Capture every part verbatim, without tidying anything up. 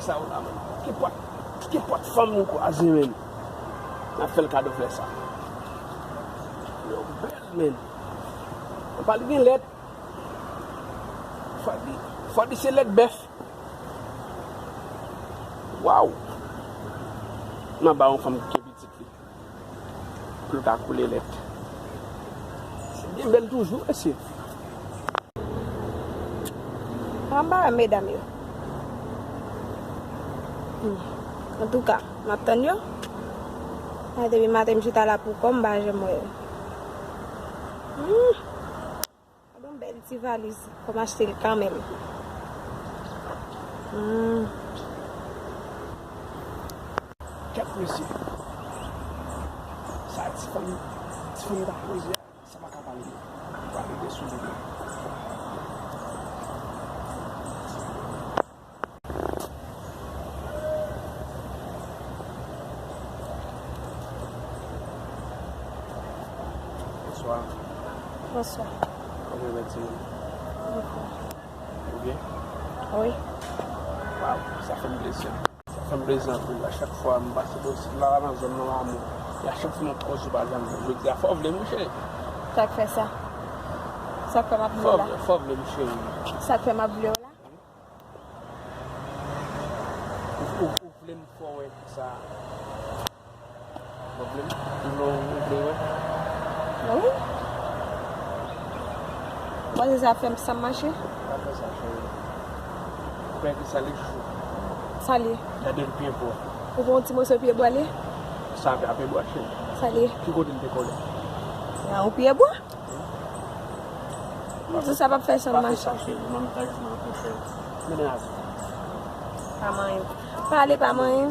Sa ou la, man. Kenpòt, kenpòt fanm nou kwaze, men. N ap fè l kado flè sa. Yo bèl, men. Anba li gen lèt. Fò di, fò di se lèt bèf. Waw. Nan ba yon fanm ki gen pitit li. Pou l ka koule lèt. Li bèl toujou, mesye. Anba medam yo. Hmm. Antouka, m ap tann yo. Ay, depi maten m chita la pou kò m, m pa janm wè yo. Hmm. Gade yon bèl ti valiz, fò m achte l kanmenm. Hmm. Kèt mesye. Sa ti fanm, ti fanm ta poze. Sa pa ka pale. Pale de sou li. Bonswa. Bonswa. Kòman w ye, ti moun? Ou byen? Wi. Waw, sa fè m plezi. Sa fè m plezi anpil. A chak fwa m pase bò isit la, nan zòn nan Lamò, e a chak fwa m ap koze w pa janm vle. Jodi a, fò w vle m, wi, cheri. Sa k fè sa? Sa k fè m ap vle w la? Fò w vle m, cheri. Sa k fè m ap vle w la? Ou, ou, ou vle m fè w wè sa? Ou vle m? Ou vle, ou vle wè? Wi. Ou panse sa ap fè m san m mache? Pa fè sa, cheri. Ou kwè ki sa li chou? Sa li ye? Gade l byen pwòp. Ou pran yon ti moso pye bwa li? Sa a pye bwa, cheri. Sa li ye? Ki kote l te kole? Nan yon pye bwa. M di sa p ap fè san m mache. Pa fè sa, cheri. Manmi ta di m anpil, cheri. Mennen avè m. Pa manyen. Pale pa manyen.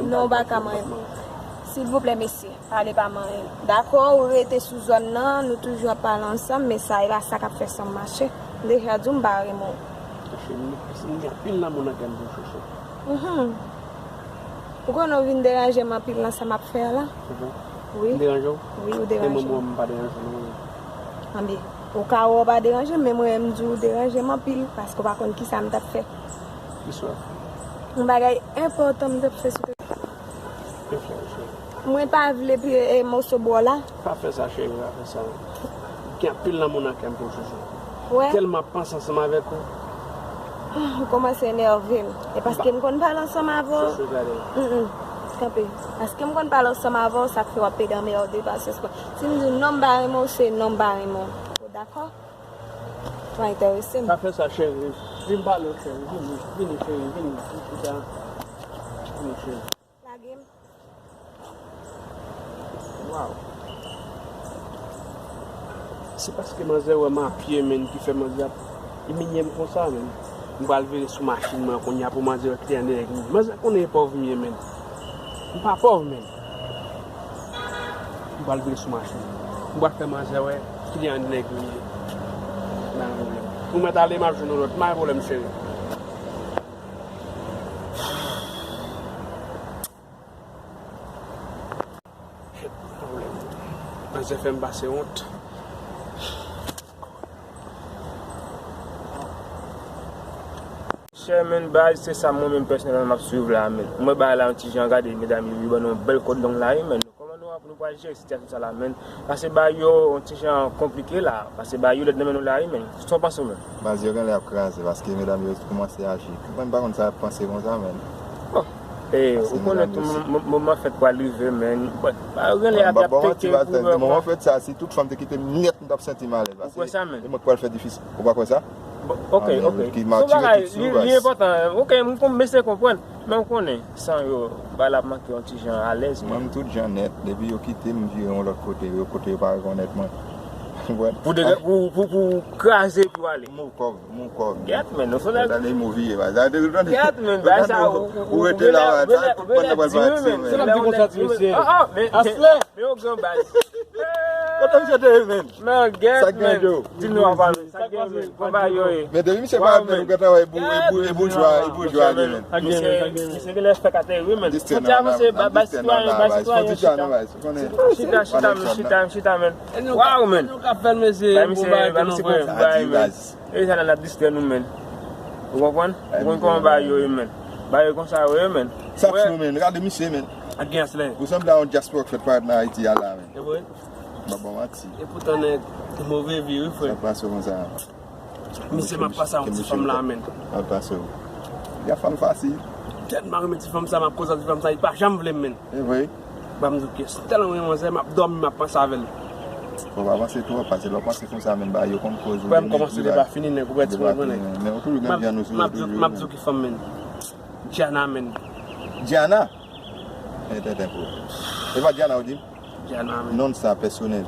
Non, ou pa ka manyen. Silvouplè, mesye. Pale pa manyen. Dakò, ou rete sou zòn nan, nou toujou ap pale ansanm, men sa e pa sa k ap fè san m mache. M deja di w m pa renmen w. Cheri, m gen anpil lanmou nan kè m pou chouchou. Mhm. Ou konnen w vin deranje m anpil nan sa m ap fè a la? Se vre? Wi. M deranje w? Wi, ou deranje m. E mwen, mwen, m pa deranje w, non. Anben, ou ka wè w pa deranje m, men mwen, m di w deranje m anpil, paske w pa konn kisa m t ap fè. Ki sa? Yon bagay enpòtan m t ap fè sou te. Reflechi. Mwen pa vle pye, e, moso bò la. Pa fè sa, cheri, pa fè sa. Gen anpil lanmou nan kè m pou Jojo. Wè. Tèlman ap panse ansanm avèk ou. Ou kòmanse enève m. E paske m konn pale ansanm avè w. Jojo, gade. Mm, mm. Kanpe. Paske m konn pale ansanm avè w, sa k fè w ap pede anmède pasyans mwen. Si m di w non m pa renmen w, se non m pa renmen w. Ou dakò? Pa enterese m. Pa fè sa, cheri. Vin pale w, cheri. Vini, vini, cheri. Vini. Vin chita. Vini, cheri. Lage m. Waw. Se paske manzè wè m a pye, menn, ki fè manzè ap iminye m konsa, menn. M pral vire sou machin mwen kounye a pou manzè wè ki te anndan nèg li. Manzè konnen e pòv m ye, menn. M pa pòv, menn. M pral vire sou machin. M pral fè manzè wè ki te anndan nèg li ye. Pa gen pwoblèm. Ou mèt ale, m ap jwenn yon lòt. Pa gen pwoblèm, cheri. Shit, pa gen pwoblèm. Manzè fè m pase wont. Chè, menn, baz, se sa mwen menm pèsonèlman m ap swiv la, menn. Mwen bay la yon ti jan gade, medam yo, yo ban nou yon bèl kòdlong la, wi, menn. Kòman nou ap, nou pral jere sitiyasyon sa la, menn? Pase bay yo yon ti jan konplike la. Pase bay yo lèd nan men nou la, wi, menn. Sa w panse, menn? Baz, yo genlè ap kraze, paske medam yo kòmanse aji. Mwen, m pa konn sa y ap panse konsa, menn. Bon, e, ou konnen tou, mo-, mo-, moman fèt pral rive, menn. Bon, pa genlè ap, ap pete pou yo. Moman fèt sa, si tout fanm te kite m nèt, m t ap santi m alèz. Ou kwè sa, menn? E mwen k pral fè difisil. Ou pa kwè sa? Bon, ok, ok. Ki matire tout sou baz. Li enpòtan. Ok, m kon-, m eseye konprann. Men ou konnen, san yo, bagay la ap manke yon ti jan alèz, menn. Mwen, m tout jan nèt. Depi yo kite m, m vire yon lòt kote, yon kote yo pa rekonèt mwen. Konprann? Pou dega-, pou, pou, pou kraze epi w ale. Move kòb, move kòb. Gèt, menn, nou fè nèg. Gade move ye, baz. Gade, gade. Gèt, menn, bagay sa, ou, ou, ou rete la, baz. Sa tout moun nan pral pati, menn. Se m ap di konsa, ti mesye. Oh, oh, men, men, men yon gran baz. Kote misye te ye, menn? Men, gèt, menn. Di nou, papa, menn. Sa k gen, menn? Kòman yo ye? Men depi misye pa ap menn, ou gentan wè e bou-, e bou-, e boujwa, e boujwa li, menn. Misye, misye genlè fèk ateri, wi, menn. Fon ti avanse, bay, bay sitwayen, bay sitwayen chita. Chita, chita, menn, chita, chita, menn. Waw, menn. Bay misye, bay misye bon bagay, menn. E sa la n ap distrè nou, menn. Ou konprann? Ou konn kòman bagay yo ye, menn. Bagay konsa yo ye, men. Sa k fou, men. Gade misye, men. Ak gen aslè. Ou sanble a yon dyaspora k fèt parèt nan Ayiti a la, men. E vre? M pa ba w manti. E poutan nèg move vi, wi, frè. Sa k pase w konsa? Misye, m ap pase a yon ti fanm la, men. M ap pase w. Y ap fè l fasil. Tèlman renmen ti fanm sa, m ap koze ak ti fanm sa, li pa janm vle m, men. E vre? Ban m di w kès. Tèlman renmen manzè, m ap dòmi, m ap panse avè l. Fò w pa panse twòp, paske lè w panse konsa, men bagay yo konn koz ou. Frè m, kòmanse deba fini, nèg, ou pèdi mwen, nèg. Men ou toujou menm jan nou sou yo toujou. M ap di w ki fanm, men. Diana, men. Diana? E tenten pou ou. E pa Diana ou di m? Diana, men. Non sa pèsonèl.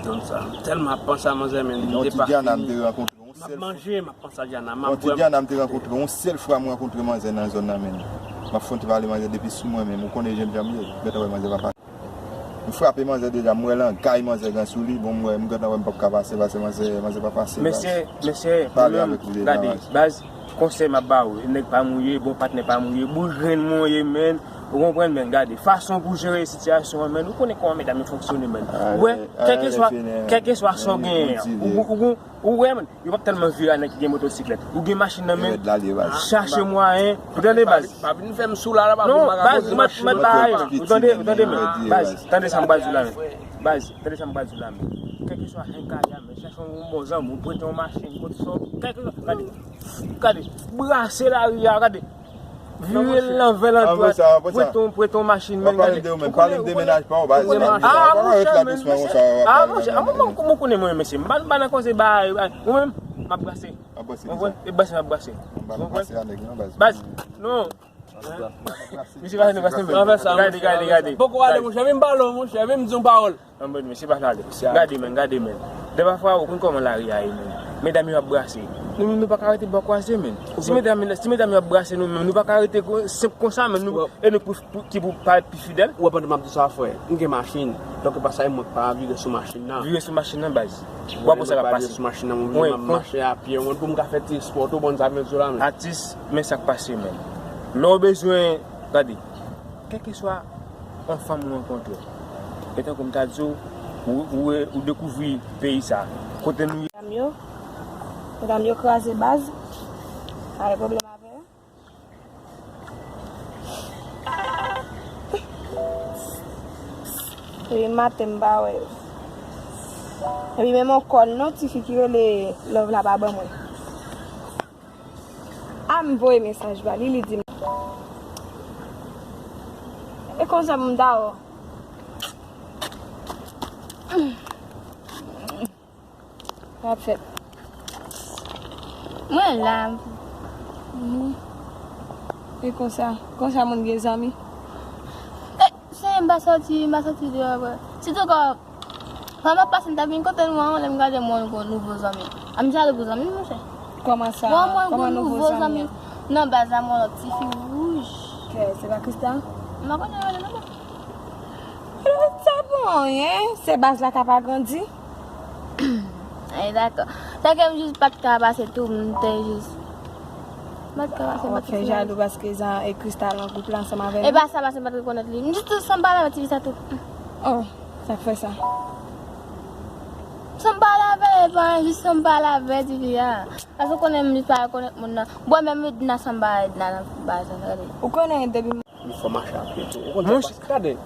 Non sa. M tèlman ap panse a manzè, men. Yon ti Diana m te rankontre yon sèl fwa. M ap manje, m ap panse a Diana, m ap bwè. Yon ti Diana m te rankontre yon sèl fwa, m rankontre manzè nan zòn nan, men. M ap fè yon ti pale manzè depi sou mwen menm. Ou konnen jan m ye. Gentan wè manzè pa pase. M frape manzè deja, m wè langay manzè gen sou li. Bon, m wè, m gentan wè m p ap ka pase, pase manzè, manzè pa pase, baz. Mesye, mesye, pale avèk li deja, baz. Konsèy m ap ba ou, nèg pa m ou ye, bon patnè pa m ou ye, boul grenn mwen ou ye, men. Ou konprann, men, gade, fason pou jere sitiyasyon an, men, ou konnen kòman medam yo fonksyone, men. Ou wè, kèlkeswa, kèlkeswa sa w genyen an, ou, ou, ou, ou wè, men, yo p ap tèlman vire a nèg ki gen motosiklèt. Ou gen machin nan men, chache mwayen, ou tande, baz. Pa vin fè m sou la, la, pa vin koze machin. Non, baz, m ap, m ap ba ou, ou tande, ou tande, men, baz, tande sa m pral di w la, men. Baz, tande sa m pral di w la, men. Kèlkeswa enkay a, men, chache yon bon zanmi, ou prete yon machin, kote sa, kèlkeswa, gade. Gade, brase lari a, gade. Vire l lanvè landwat. Prete yon, prete yon machin, men, gade. Ou konnen, ou konnen. Ah, monchè, men, mesye. Ah, monchè, ah, mwen, mwen konnen mwen, mesye. M pa, m pa nan koze ba, ou menm, m ap brase. Ou konprann? E brase m ap brase. Ou konprann? Baz, non. Misye pa vin, pa vin. Gade, gade, gade. Poko ale, monchè, vin m pale w, monchè, vin m di yon pawòl. Anmwey, mesye pa vle ale. Gade, men, gade, men. Dè pafwa, ou konn kòman lari a ye, men. Medam yo ap brase. Nou menm, nou pa ka rete bò kwaze, men. Si medam, si medam yo ap brase nou menm, nou pa ka rete ko-, senp konsa, men nou, e nou pou, pou, ki pou parèt pi fidèl. Ou wè, pandan m ap di sa, frè, m gen machin. Donk, e pa sa, e mwen k pa vire sou machin nan. Vire sou machin nan, baz. W ap wè sa k ap pase. Sou machin nan, mwen oblije m ap mache a pye, mwen, pou m ka fè ti espò tou, bon, sa vle di la, men. Atis, men sa k pase, men. Lè w bezwen, gade, kèlkeswa yon fanm ou rankontre, e tankou m ta di w, ou, ou, ou dekouvri peyi sa, kote nou ye. Medam yo, medam yo kraze baz, pa gen pwoblèm avè yo. Depi maten m pa wè yo. Epi menm yon kòn non, tifi ki rele Love la pa ban mwen. A m voye mesaj ba li, li di m. E konsa pou m ta wè w. Sa ap fèt. Mwen la. Mhm. E konsa, konsa moun gen zanmi. Eh, se m pa sòti, m pa sòti deyò vre. Sitou kò, pa m ap pase, m ta vin kote nou an, lè m gade mwen gon nouvo zanmi. A m jalou pou zanmi, monchè. Kòman sa? Bon, mwen gon nouvo zanmi. Nan baz la, mwen lòt tifi wouj. Kè, se pa Krista? M pa konnen rele non, bon. Sa bon, hein? Se baz la k ap agrandi. Ay, dakò. Sa ke m jis pa t ka pase tou, m te jis. M pa t ka pase, m pa t ka pase. W ap fè jalou paske Zan e Krista nan gwoup la ansanm avè nou? E pa sa, paske m pa t rekonèt li. M jis tou sanble avè tifi sa tou. Oh, sa k fè sa? Sanble avè, e pa jis sanble avè tifi a. Paske w konnen m jis pa rekonèt moun nan. Bon, menm Edna sanble Edna nan baz la, gade. Ou konnen depi M fè mache a pye tou. Ou konn sa k pase? Gade.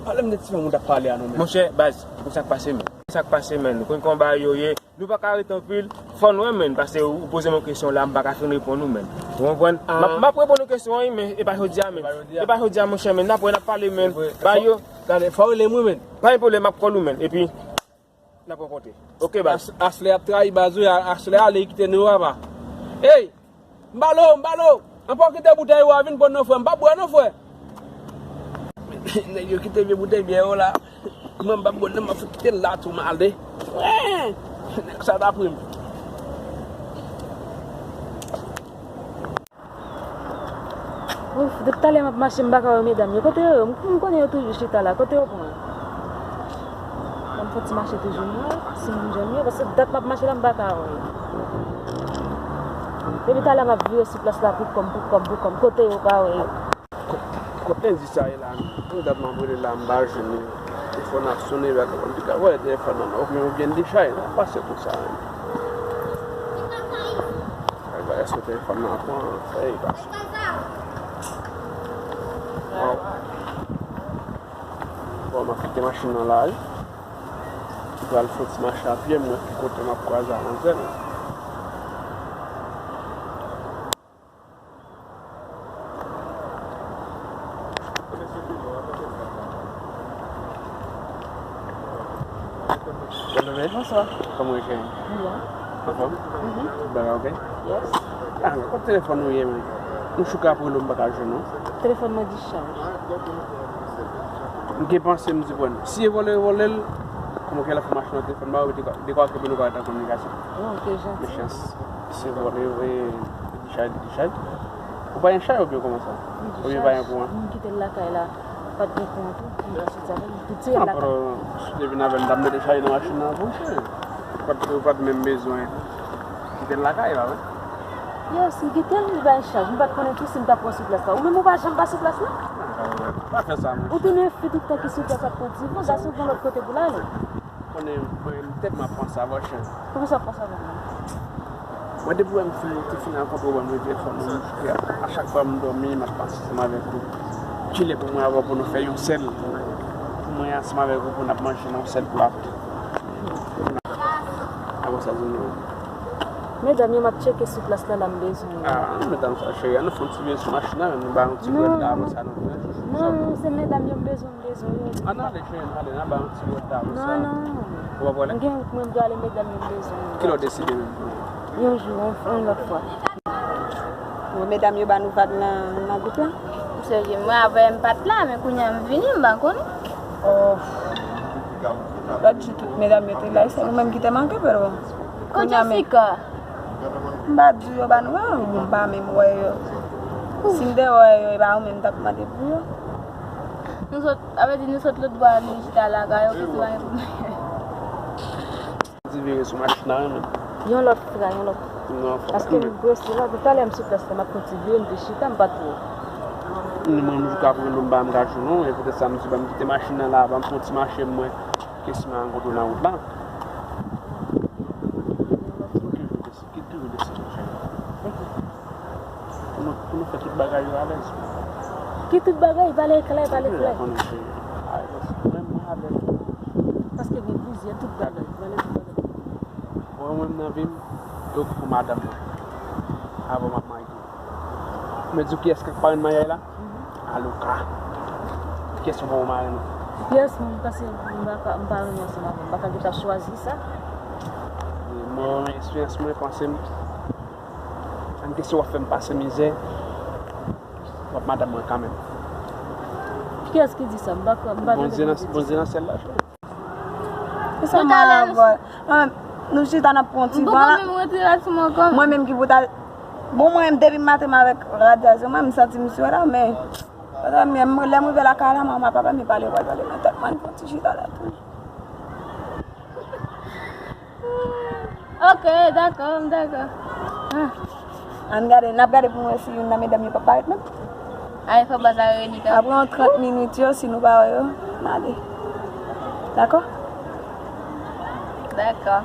Pale m de ti fanm ou t ap pale a non, men. Monchè, baz, ou konn sa k pase, men. Ou konn sa k pase, men. Ou konn kòman bagay yo ye. Nou pa ka rete anpil. Fò n wè, men. Paske ou poze m yon kesyon la, m pa ka fin reponn ou, men. Ou konprann? M ap, m ap reponn ou kesyon an, wi, men e pa jodi a, men. E pa jodi a, monchè, men. N ap wè, n ap pale, men. Bagay yo. Gade, fò w rele m, wi, men. Pa gen pwoblèm, m ap call ou, men. Epi, N ap rankontre. Oke, baz. Aslè ap trayi baz wi, Aslè ale kite nou papa. Ey! M balo, m balo! Anpaw kite boutèy ou a vin pran non frè, m p ap bwè non frè. Nèg yo kite vye boutèy byè yo la. Mwen m p ap bwè non, m ap kite l la tou m ale. Nèg sa ta pran m. Ouf, depi talè m ap mache, m pa ka wè medam yo. Kote yo ye? M, m konnen yo toujou chita la. Kote yo pran? Ban m fè ti mache toujou, m wè si moun jan m ye. Paske dat m ap mache la, m pa ka wè yo. Depi talè m ap vire sou plas la, pou kòm, pou kòm, pou kòm. Kote yo, pa wè yo. Kot, kot lendi sa ye la? Yon dat m ap rele la, m pa jwenn li. Telefòn ap sonnen, vagabon, li ka wè telefòn nan, oubyen, oubyen li deja ye la, pase konsa. Èske telefòn nan ap pran, fè, pase. Mwen kite machin nan la wi. Mwen pral fè yon ti mache a pye, mwen ki kote m ap kwaze a manzè. Bonjou. Bonswa. Kòman w ye, cheri? Byen. Anfòm? Mhm. Tout bagay ok? Yes. Ah, kote telefòn ou ye, men? M chouke ap rele w, m pa ka jwenn ou. Telefòn mwen dichaj. M gen panse, m di, bon, si e vòlè yo vòlè l, kòman ke l ap fè mache nan telefòn ba ou, dekwa, dekwa ke pou nou ka rete an kominikasyon. Oh, ok, janti. Men chans. Si e vòlè yo, e, dichaj, dichaj. Ou pa gen chay oubyen kòman sa? Oubyen pa gen kouran? M kite l lakay la. Pa t gen kouran tou, m pa soti avè l. M te tire l lakay. Pandan si w te vin avè m, m t ap mete chay nan machin nan pou ou, cheri. Ou pa t, ou pa t menm bezwen kite l lakay la, wi. Yo, si m kite l, li bay chaj. M pa t konnen tou si m t ap pran sou plas la. Ou menm ou pa janm pa sou plas la? Ah, pa fè sa, monchè. Ou te nan fi tout tan ki sou plas ap pran ti van, gason gen lòt kote pou l ale. Konnen, mwen, m tèlman panse avè w, cheri. Poukisa w panse avè mwen? Mwen, depi wè m fin, te fin rankontre w, mwen, mwen telefòn mwen, a chak fwa m dòmi, m ap panse ansanm avèk ou. Kilè pou mwen avè w pou nou fè yon sèl? Pou mwen ansanm avèk ou pou n ap manje nan yon sèl pla. Apre sa, di nou. Medam yo, m ap tcheke sou plas la, la m bezwen yo. Ah, medam sa, cheri, ann fè yon ti vire sou machin nan, nou ba yon ti bwèt la, apre sa, nou vin. Non, non, se medam yo m bezwen. Ann ale, cheri, ann ale, n a bay yon ti bwèt la, konsa. Non, non. Ou pa prale? M gen wout mwen, m dwe ale, medam yo bezwen mwen. Kilè w deside menm? Yon jou, yon, yon lòt fwa. Bon, medam yo ba nou vag nan, nan gwoup la? Serye, mwen avè m pa t la, men kounye a m vini, m pa konnen. Oh. Lòt jou tout medam yo te la, e sèl ou menm ki te manke, pero. Kot Jessica? M pa di yo ba nou, e, m pa menm wè yo. Si m te wè yo, e pa ou menm m t ap mande pou yo. Nou sot, sa vle di nou sot lòt bò a, nou chita lakay yo, kote pa gen pwoblèm. Ti vire sou machin nan, men. Yon lòt fwa, yon lòt. Non, fòk. Paske m prese la, talè m sou plas la, m ap pran ti vire, m te chita, m pa t wè w. Ni mwen, m jou ka pou nou m pa m ka jwenn ou, e poutèt sa, m di, ban m kite machin nan la, ban m fè yon ti mache, mwen, ke si m rankontre w nan wout la. Ki toujou desann, cheri. Pou nou, pou nou fè tout bagay yo alèz. Ki tout bagay? Pale klè, pale klè. Konnen, cheri. Alèz. Mwen, mwen alèz. Paske gen plizyè tout bagay. Pale tout bagay. Mwen, mwen nan vi m, yo pou madanm mwen. Avan m ap marye. Mwen di w kiyès k ap parenn maryaj la? Aloka. Kiyès ou poko marenn? Kiyès mwen, paske m pa ka, m pa renmen ansanm avè w. M pa ka gentan chwazi sa. Mwen, eksperyans mwen, panse m, ann kesyon w ap fè m pase mizè, w ap madanm mwen kanmenm. Kiyès ki di sa? M pa ka, m pa tande Bondye di sa. Bondye nan syèl la, cheri. Kisa mwen avè w? Mwen, nou chita n ap pran ti van la. Mwen menm ki pou ta. Bon, mwen menm depi maten m avèk radyasyon, mwen m santi m sou la, men lè m rive lakay la, manman, papa, m pale, pale, pale, men tèt mwen fon ti chita la tou. Ok, dakò, m dakò. Ah. Ann gade, n ap gade pou n wè si youn nan medam yo p ap parèt menm. Ay, fò baz la reyini kanmenm. Apre yon trant minit yo, si nou pa wè yo, n ale. Dakò? Dakò.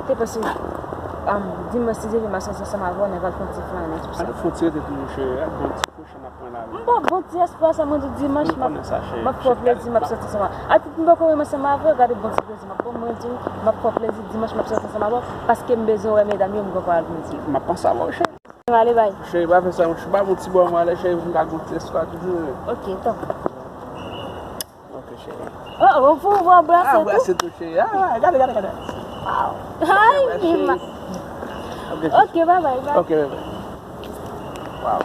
Te panse, um, dimanch, si Dye vle, m ap soti ansanm avè w, n a pral fè yon ti flannen, tout sa. Al fè yon ti rete tou, monchè, al fè yon ti kouche, n ap pran lari. M bon, bon ti espwa sa, mwen di dimanch, m ap, m ap fè w plezi, m ap soti ansanm avè w. Atik m poko renmen ansanm avè w, gade bon ti plezi m ap pran, mwen di, m ap fè w plezi, dimanch, m ap soti ansanm avè w, paske m bezwen wè medam yo, m gen yon pawòl pou m di yo. M ap panse avè w, cheri. Ale, bay. Cheri, pa fè sa, monchè, ba m yon ti bò, mwen ale, cheri, pou m ka gen yon ti espwa toujou. Ok, tan. Ok, cheri. Oh, oh, pou w anbrase tou? Anbrase tou, cheri. Ah, gade, gade, gade. Wow. Ay, mima. Ok, bye bye, bye. Ok, bye bye. Wow.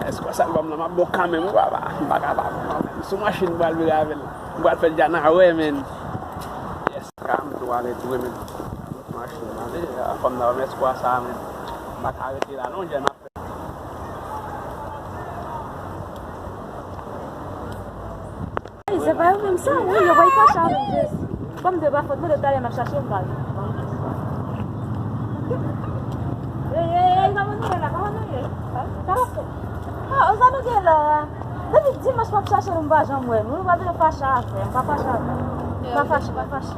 Èske sa album la m ap bon kanmenm, wi, papa? M pa kapab, non, men. Sou machin m pral vire avè l. M pral fè l dja nan wè, men. Yes, ka m tou ale tou, men. Machin m ale, fanm nan wè m èske sa, men. M pa ka rete la, non, dja m ap Ay, se pa yo menm sa, wi, yo pral fache avè m, Jezi. Kòm de pa fòt mwen, de talè m ap chache m pa jwenn. Ey, ey, ey, kòman nou ye la? Kòman nou ye? Sa va fè? Ah, sa nou gen la? Depi dimanch m ap chache nou, m pa janm wè nou. Nou pa bezwen fache avè m, pa fache avè m. Pa fache, pa fache.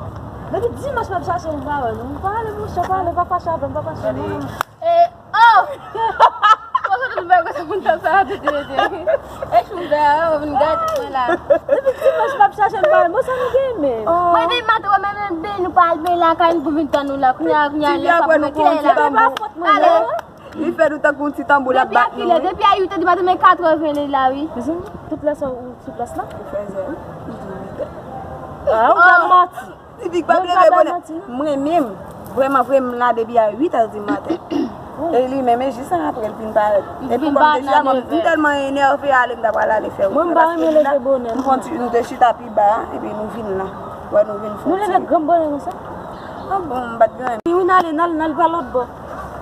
Depi dimanch m ap chache nou, m pa wè nou. Pale, monchè, pale, pa fache avè m, pa fache, non, non, non. Eh, oh! Mwen sot tout bèl konsa. Moun sa sa te te te. E chouda, oh, vin gade mwen la. Depi dimanch m ap chache l ba mwen, sa nou gen menm. Mwen depi maten wè menm menm ben nou pa al ben lakay nou pou vin tann nou la. Kounye a kounye a lè sa pou mwen kilè la. Se pa fòt mwen non. Li fè nou tankou yon ti tanbou l ap bat nou wi. Depi a kilè, depi a uit è di maten men katrè ven li la wi. Mezanmi, tout lè sa ou sou plas la? Ou fè zè wi. Ah, ou pa manti. Tipik p ap leve bonè. Mwen menm, vrèman vre m la depi a uit è di maten. E li menm e jis an apre l vin parèt. Epi mwen m deja mwen m tèlman enève ale m ta pral ale fè wout mwen paske m la m fè yon ti nou te chita pi ba epi nou vin la. Wè nou vin fè yon ti. Nou leve granm bonè konsa? Ah bon, m pa t gen anyen. Wi, n ale, n al, n al pa lòt bò.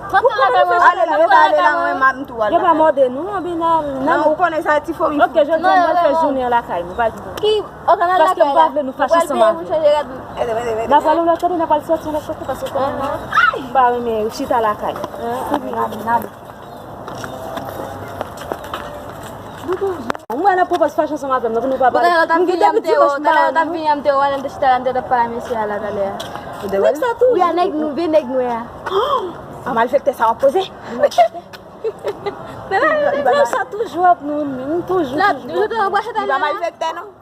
Ou konnen nou fè ale, nou ta ale la mwen m ap m tou ale. Yo pa mòde nou, oubyen n al, n al. Non, ou konnen sa ti fomi. Ok, jodi a n al fè jounen an lakay nou, pa di. Ki Paske m pa vle nou fache ansanm avè m. N ap pral yon lòt kote, n ap pral sòti yon lòt kote, paske konnen m pa renmen chita lakay. M wè n ap pwopòz fache ansanm avè m, non, nou pa pale. M gen depi dimanch m pa wè nou. Talè w t ap vini, m te wè, m te chita la, m te t ap pale a mesye a la talè a. Nèg sa toujou. Wi, a nèg nou, vye nèg nwè a. A malfektè sa w ap poze. Nèg sa toujou ap nou, toujou, toujou. Li pa malfektè, non.